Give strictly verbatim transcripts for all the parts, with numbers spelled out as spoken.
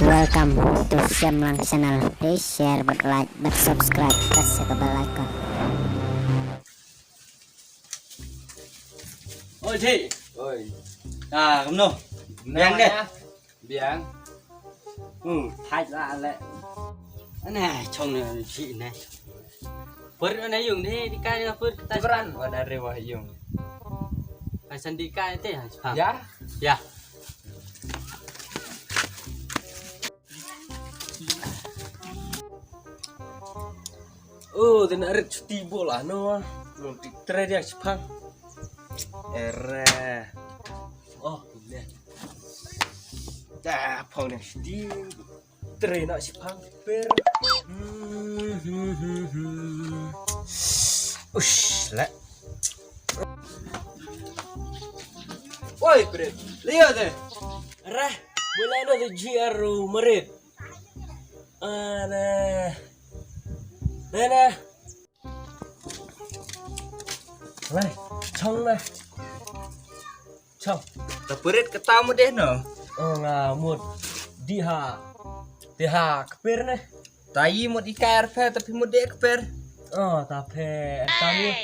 Welcome to Shyam Lang Channel. Please share, bad like, bad subscribe, press the bell icon. Oi, Ji. Oi. Ah, kumno? Biang deh. Biang. Hmm, hai la le. Ane, chong ne, Ji ne. Pur ane yung ne, di kai pur kita. Pur an, wan are wah yung. Ai san di kai te, ha, Ji Phang. Ya. Ya. Oh, dan arit chuti bola no. Mun ti tre dia Ji Phang. Ere. Oh, ne. Da phong ne chuti. Tre na Ji Phang per. Ush, le. Oi, pre. Lihat deh. Rah, mulai na tu G R marit. Ana. Nana. Lai, chong na. Chong. Ta peret kata mut deh no. Oh, nga mut. Di ha. Di ha kper ne. Ta i mut ikai arphe, tapi mut deh kper. Oh, ta phe. Ta mut.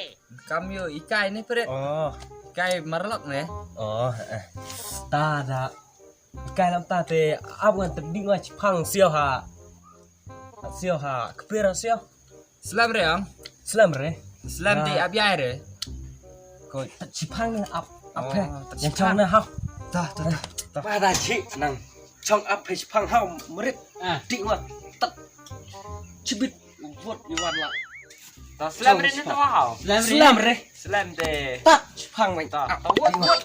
Kam yo ikai ne peret. Oh. Ikai marlok ne. Oh, eh. Ta da. Ikai lam ta te ap ngan te ding wa Ji Phang sio ha. Sio ha, kper sio. Slem re ang. Slem re. Slem te ap yai re. Ko Ji Phang ne ap, ap he. Oh, yang chong na ha. Ta, ta, ta. Ba da Ji nang. Chong ap he Ji Phang ha, merit. Ah. Ding wa. Tat. Chibit. Wot ni wan la. Ta slem re ni ta ha. Slem re. Slem re. Slem te. Tat Ji Phang mai. Ta. Ta wot, wot.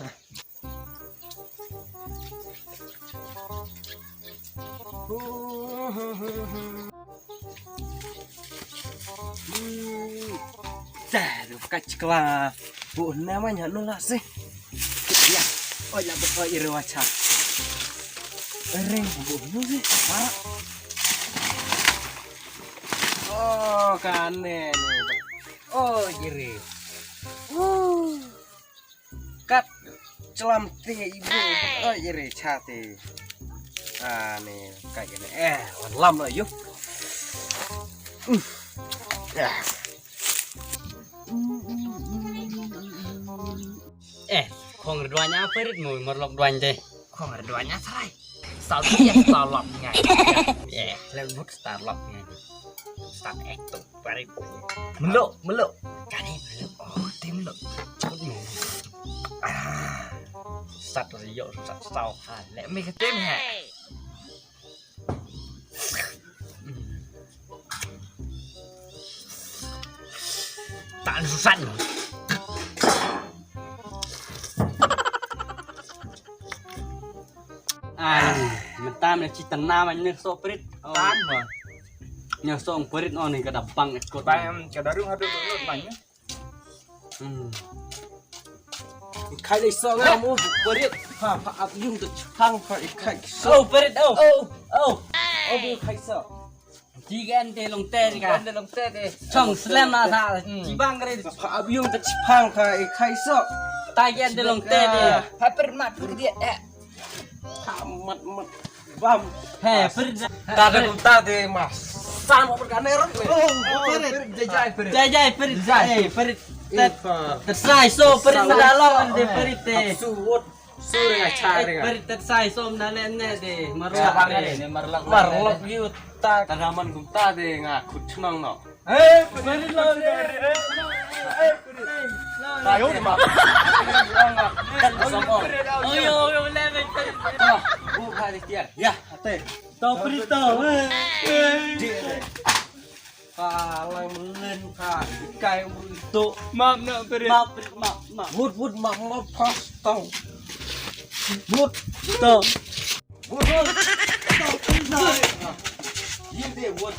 Dah, tu ka chikla. Bu na ma nya no la se. Ya. Oh ya, bu oh ire wa cha. Ere, bu no se. Para. Oh, kane. Oh, ire. Uh. Kat chlam te ibu. Oh, ire chate. Ah, ne, ka ire. Eh, wan lam la yu. Uh. Ah. Eh, khong re duan nya perit mo, marlok duan te. Khong re duan nya sarai. Sal ya sal lok nya. Eh, lem but star lok nya. Star ek tu. Parit. Melo, melo. Kani melo. Oh, tim lo. Chut mo. Ah. Sat rio, sat sau ha. Lek me ke tim ha. Tak susah lo. Ai, mynta me chi tana ma nyeh so prit. Oh. Tan ma. Nyeh so prit, oh, ni ka da bang ekot. Bang ka da rung hadu tu ma nyeh. Hmm. Khai dei so nga mo prit. Ha, ha ap yung tu chang ha khai so. Oh, prit, oh. Oh, oh. Oh, bu khai so. Ti gen te long te ka. Gen te long te de. Chong slem na sa. Hmm. Chi bang kre. Pha abiung ta chi phang pha i khai so. Ta gen te long te de. Pha per mat per dia eh. Ta mat mat. Bam. He per. Ta de kum ta de mas. San mo per ka ne ro. Oh, per. Jai jai per. Jai jai per. Jai per. Tat sai so per na lo de per te. Su wot. Sure nga cha re nga. Prit tat sai som na le ne de. Marlok ne, marlok. Marlok yu ta. Tanaman kum ta de nga khut chnong no. Eh, prit lo de. Ayo de ma. Kan sama. Oyo, oyo le me. Bu kha de tiar. Ya, ate. To prit to. Di. Ka lang melen ka ikai umur itu. Map na prit. Map prit map map. Wut wut map map pas tong. Wut tong. Wut wut. Tong prit tong. Yim de wut.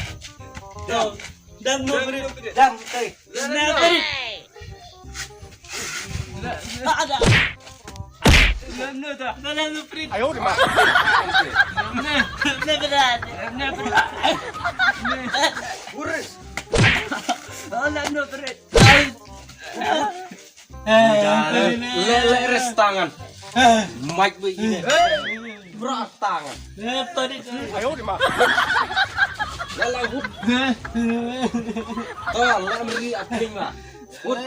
Tong. Dam no prit. Dam kai. Na prit. Ada. Lem no ta. Lem no prit. Ayo di ma. Lem no prit. Lem no prit. Uris. Oh, lem no prit. Eh, le le res tangan. Mic bu ini. Bra tang. Eh, tadi tu. Ayo di ma. Lala hut. To, lala meri aping ma. Hut.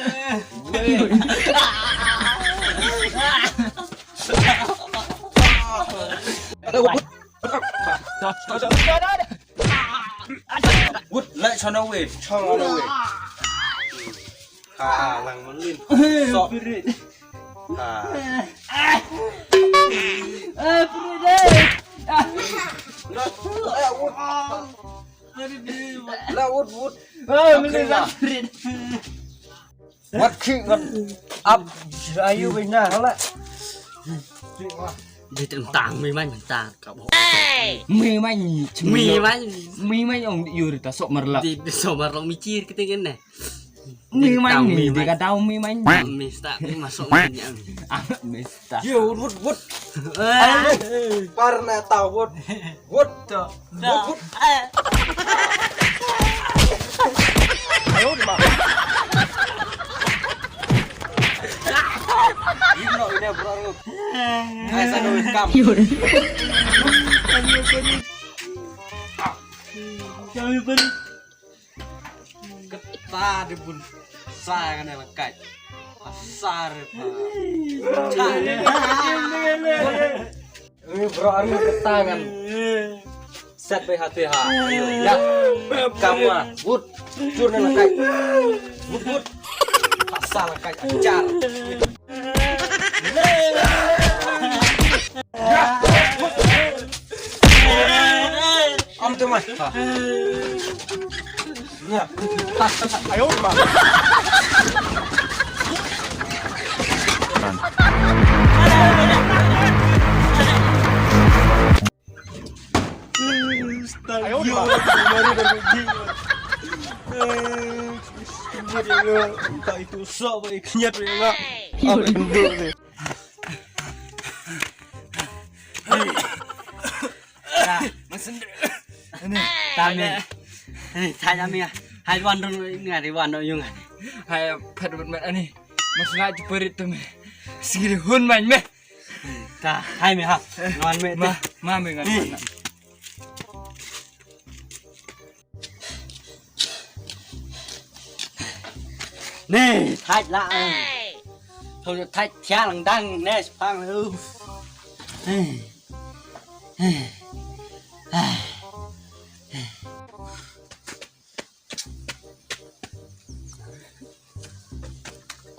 Lala hut. Hut, lala chana wei, chana wei. Ha, lang melin. Sok. Ha. Eh, Prit, eh. Ah. Ngat, eh, wut. Aduh, Prit. La wut, wut. Ah, melin lah, Prit. Wat khih ngat. Ap, ayu bina lah. Di tentang mi man tentang ka bo. Mi man, mi man, mi man ong yu ta sok marlak. Di, di sok marlak mi cir kita kene. Mi man, mi man. Dia kata mi man. Mista, mi masuk mi nya. Ah, mista. Yo, wut, wut, wut. Eh. Par na ta wut. Wut. Wut, wut. Ayo di ma. Ini no, ini bro. Ai sa no kam. Kami beri. Kata dia pun sa kan yang lekat. Asar pa. Ini bro, anu kata kan. Set bai hati ha. Ayo, ya. Kamu ah. Wut. Cur na lekat. Wut, wut. Asal lekat ajar. Am tu mas. Ayo ma. Ayo ma. Kenyat ya lo, entah itu sok, baik kenyat ya lo. Apa kenduk ni? Nah, maksud ini. Tami. Ini tanya mi ah. Hai wan dong ngari wan dong yung. Hai pet bet met ani. Mas la ceperit tu mi. Singiri hun main mi. Ta hai mi ha. Wan mi. Ma, ma mi ngan. Ni, thait la. Thôi thait thia lang dang ne pang lu.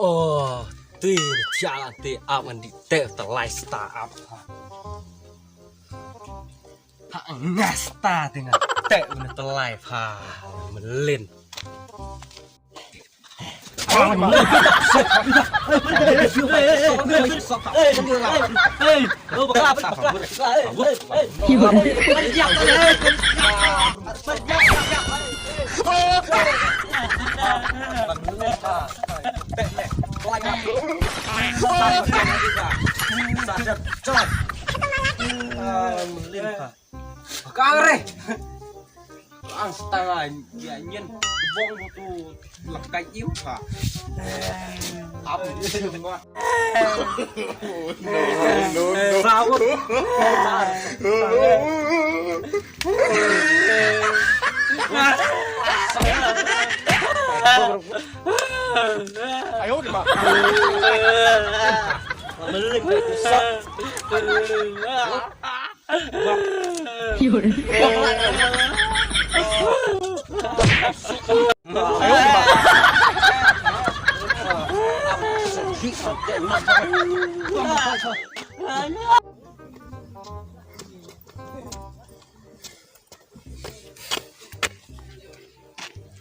Oh, ti thia lang ti ap ngan di te ta lai sta ap. Ha ngas ta tengah tek guna telai pha melin. Melin pha. Kang re. Ang stanga ya nyen bong butu lakai iu ha. Am ni semua. No, no, no. Sawut. Ayo di ma. Melin pha.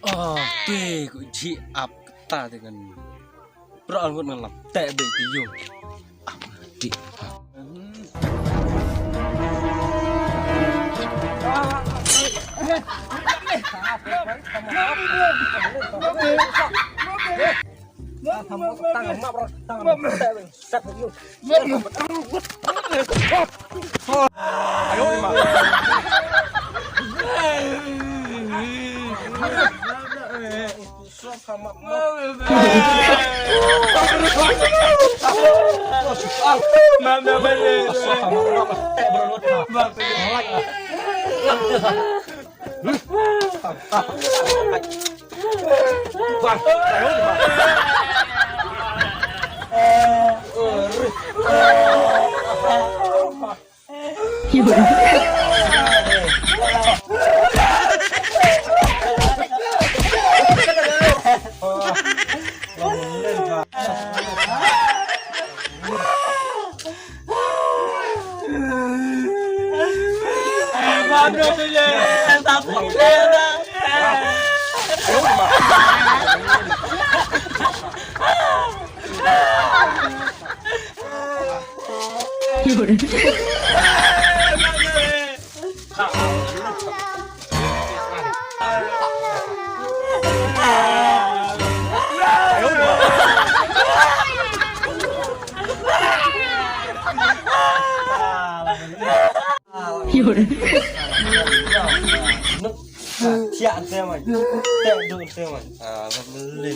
Oh, te ku ji ap kata dengan pro angut ngelam te be ti yung. Dik. Thiah te mai. Te du te mai. Ah, ba meli.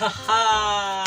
Ha ha.